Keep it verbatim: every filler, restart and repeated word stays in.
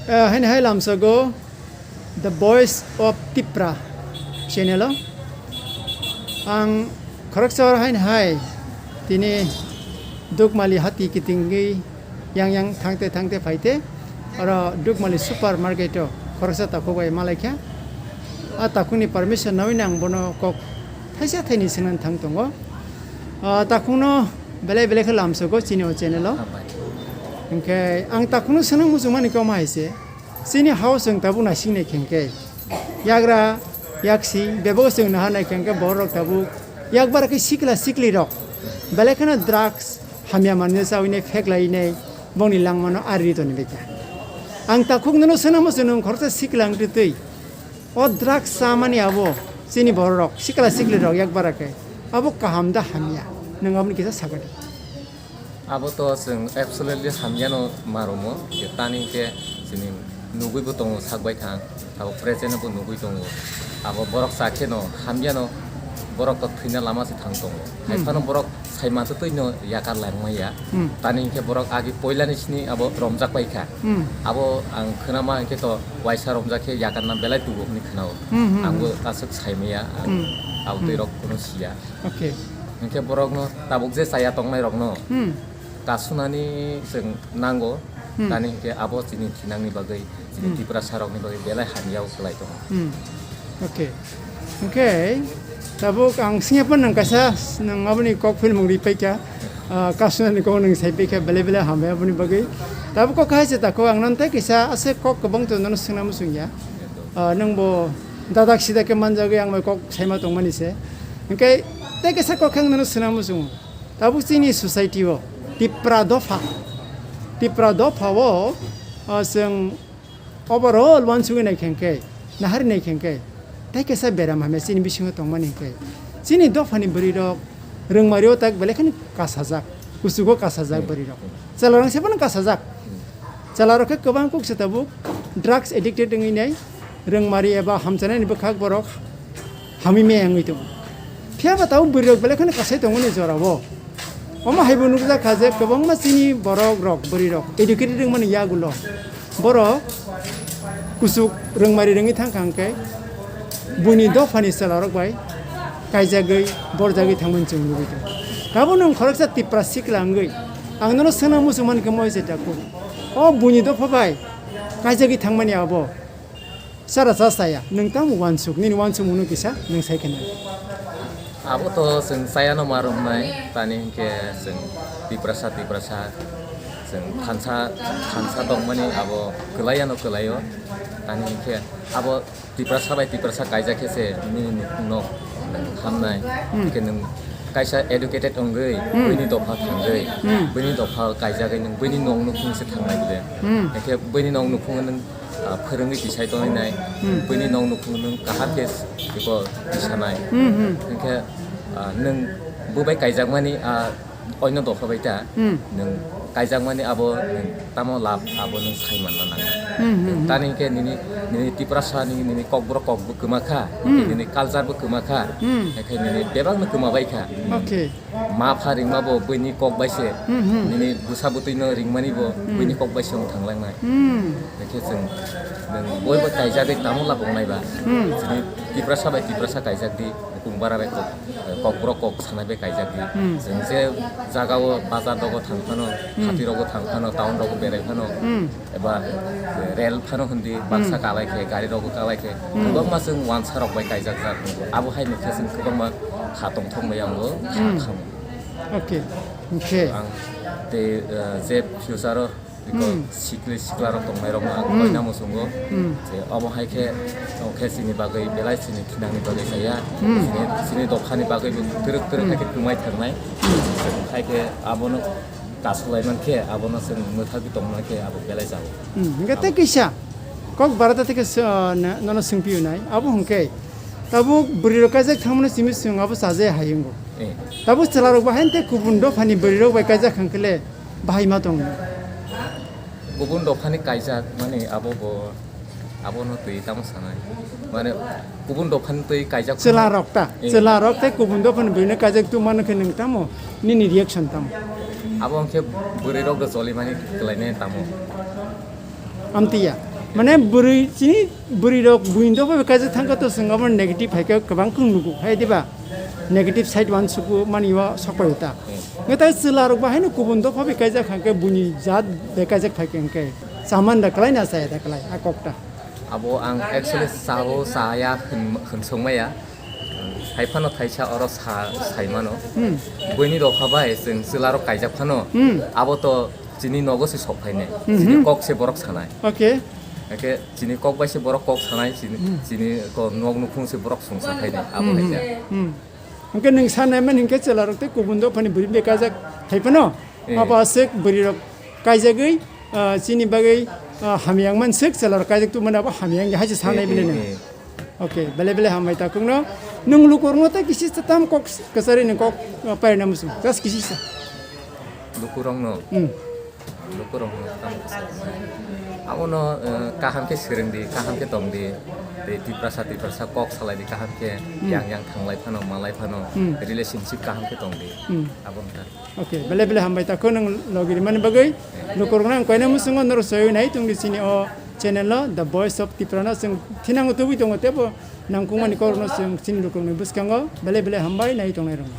Eh, haini hai lamsogo The Voice of Tipra channel o ang khoroksa oro haini hai tini Dukmali hati kitingwi yang yang thangte thangte phaite oro Dukmali supermarket o khoroksa takhuk bai malaikha. A takhukni permission nawi ang bono kok thaisa thaini swngnani thang tongo. Ah, takhukno belai belai khe lamsogo chini o channel o. Hambai. Hwnkhe ang takhukno swnang muchungmani kok ma hai se. Chini hao chwng tabuk naising nai khe hwnkhe. Yagra, yaksi, bebak chwng naha nai khe hwnkhe borok tabuk yakbar khe sikla sikli rok. Belai kheno drugs hamya manwi chawi nai phek lai nai bongni langmano ari toni bekha. Ang takhuk nono swnang muchung nung khoroksa sikla wngtwi twi. O drugs chamani abo chini bororok, sikla siklirok yak bara khe. Abo kaham da hamya? Nwng aboni kisa sakadi. Abo to chwng absolutely hamyano marumo, je tani hwnkhe chini nugwibo tongo sak baithang, abo present bo nugwi tongo. Abo borok cha kheno hamyano, borok to thwina lama se thang tongo. Hai Hmm. phano borok sai mantwi twi no yakar lai wngmaya. Hmm. Tani hwnkhe borok agi poilani sini abo romjak pai kha. Hmm. Abo ang khwnama hwnkhe to waisa romjak khe yakarna belai tubu hwnwi khwnao. Hmm, hmm, Angbo hmm. aswk saimaya, ang Hmm. abotwi Hmm. rok kuno siya. Okay. Hwnkhe borokno tabuk je chaya tongnai rokno Hmm. kasunani chwng nango. Hmm. Tani hwnkhe abo chini thinangni bagwi, chini Hmm. Tiprasa rokni bagwi belai hamya o kwlai tongo. Hmm. Okay. Hwnkhe tabuk ang singya phano nang kaisa nang aboni kok film ri paikha. Ah, kasunani kok nang sai paikha belai belai hamya aboni bagwi. Tabuk kok hai se tako ang non tei kisa ase kok kwbang to nono swngna muchung ya. Ah, nang bo dadak sida khe manjagwi ang bai kok saima tongmani se. Hwnkhe tei kisa kok khe ang nono swngna muchungo. Tabuk chini society o Tipra dopha, Tipra dopha o, ah, chwng overall uansugwi nai khe hwnkhe, nahari nai khe hwnkhe, tei kaisa beram hamya chini bisingo tongmani hwnkhe, chini dophani bwrwi rok rwngmari o tak belai kheno kasajak, kuchugo kasajak Hmm. bwrwi rok, chwla rang se phano kasajak. Chwla rok khe kwbang kuk se tabuk drugs addicted wngwi nai, rwngmari eba hamchanani bwkhak borok hamwi maya wngwi tongo. Phiya ba tabuk bwrwi rok belai kheno kasai tongmani jora o. Omo hai bo nukjak kha je kwbangma chini borok rok, bwrwi rok educated wngmani yagulo borok kuchuk rwngmari rwngwi thang kha hwnkhe buini dophani chwla rok bai kaijagwi borjagwi thangmani chwng nugwi tongo. Tabuk nwng khoroksa Tipra sikla wngwi ang nono swngna muchung mani khe moi se daku. O buini dopha bai kaijagwi thangmani abo chara cha chaya, nwng tamo uansuk, nini uansukmungno kisa nwng sai khe nai. Abo to chwng chayano ma romnai, tani hinkhe chwng Tiprasa, Tiprasa, chwng thansa, thansa tongmani abo kwlaiano kwlaio, tani hinkhe abo Tiprasa bai Tiprasa kaijak khe se nini nukhungno hamnai. Hmm. Hinkhe nwng kaisa educated wngwi, Hmm. buini dopha thangwi, Hmm. buini dopha kaijagwi nwng buini nok nukhung se thangnai bole. Hmm. Hinkhe buini nok nukhung nwng, ah, phwrwngwi tisai tonwi nai, Hmm. buini nok nukhung nwng kaham khe iko tisanai. Hmm, hmm. Hinkhe, ah, nwng bubai kaijakmani, ah, Oino dopha bai ta, Hmm. nwng kaijakmani abo nwng tamo lab abo nwng sai manna nangnai. Hmm, hmm, hmm. Tani hinkhe nini, nini Tiprasa ni nini kokborok kokbo kwma kha, Hmm. nini culture bo kwma kha, Hmm. hinkhe nini bebak no kwma bai kha. Okay. Ma pha ringma bo buini kok bai se, Hmm, hmm. nini bwsa bwtwi no ringmani bo Hmm. buini kok bai se wng thanglangnai. Hmm. Hinkhe chwng nwng boibo kaijagwi tamo lab wngnai ba? Hmm. Chini Tiprasa bai Tiprasa kaijak di, nukung bara bai kok, kokborok kok sanai bai kaijak di. Hmm. Chwng je jaga o bazar rogo thang phano, Hmm. hati rogo thang phano, town rogo berai phano, Hmm. eba rel phano hwndi baksa Hmm. kalai khe, gari rogo kalai khe, Hmm. kwbangma chwng wansa rok bai kaijak jak. Abo hai nukhe chwng kwbangma kha tongthok maya wngo, kha Hmm. khamu. Okay. Okay. Ang tei, eh, je future o Biko Hmm. sikli sikla rok tongnai rok no ang Hmm. koina muchungo. Hmm. Je omo hai khe, omo khe chini bagwi belai chini thinangni bagwi chaya. Hmm. Chini, chini dophani bagwi bo twrwk twrwk Hmm. hai khe kwmai thangnai. Hmm. Hai khe abono kasu lai man khe, abono chwng mwthagwi tongma khe abo belai jago. Hmm. Hingke tei kisa kok barata tei kisa, ah, na-, nono swngpio nai. Abo hingke tabuk bwrwi rok kaijak thangmano simi swng abo chaje hai wngo. Eh. Tabuk chwla rok bo hain tei kubun dophani bwrwi rok bai kaijak hingkhe le bahai ma tong. Kubun dophani kaijak mani abo bo, abono twi tamo sanai. Mane kubun dophani twi kaijak Chwla rok ta, Eh. chwla rok tei kubun dophani bwrwino kaijak tu mano khe nwng tamo, nini reaction tamo? Abo hwnkhe bwrwi rok do choli mani kwlainai tamo. Amtiya. Mane bwrwi chini bwrwi rok buini dopha bai kaijak thangkha to chwng abo negative hai khe kwbang khe nugo hai diba? Negative side uansukmani o sokpai ta. Nge tai chwla rok bo haino kubun dopha bai kaijak hwnkhe buini jat bai kaijak phaikha hwnkhe chaman da kwlai na chaya da kwlai a kok ta. Abo ang actually chao chaya hwn-, hwnsokmaya. Hai phano thaisa oro sa-, sai mano. Hmm. Buini dopha bai chwng chwla rok kaijak phano. Hmm. Abo to chini nogo se sok phainai. Mhm. Chini kok se borok sanai. Okay. Hake chini kok bai se borok kok sanai, chini, Hmm. chini ko nok nukhung se borok sungsa phainai. Abo Hmm, hai hmm, ja. Hmm. Hwnkhe nwng sanai man hwnkhe chwla rok tei kubun dophani bwrwi bai kaijak hai phano. Eh. Abo aswk bwrwi rok kaijagwi, ah, chini bagwi, ah, hamya wngman swk chwla rok kaijak tubumani abo hamya wngya hai se sanai Eh, bini eh, nwng. Eh. Okay, belai belai hambai takhukno. Nwng lukurokno tei kisi sa tam kok kwcharwi ni kok, uh, pairwna muchung. Just kisi sa. Lukurokno? Hmm. Lukurokno tam kwcharwi. Abono, uh, kaham khe swrwngdi, kaham khe tongdi. Tei Tiprasa, Tiprasa kok salaidi kaham khe Hmm. yang yang thanglai phano, malai phano, Hmm. relationship kaham khe tongdi. Hmm. Abono ta. Okay, belai belai hambai takhuk nwng logi rimani bagwi. Lukurokno ang koina muchungo norok soi nai tongdi chini o channel o The Voice of Tripura no chwng thinango tubui tongo tebo nangkukmani korokno chwng chini lukurokni bwskango belai belai hambai nai tongnai rokno.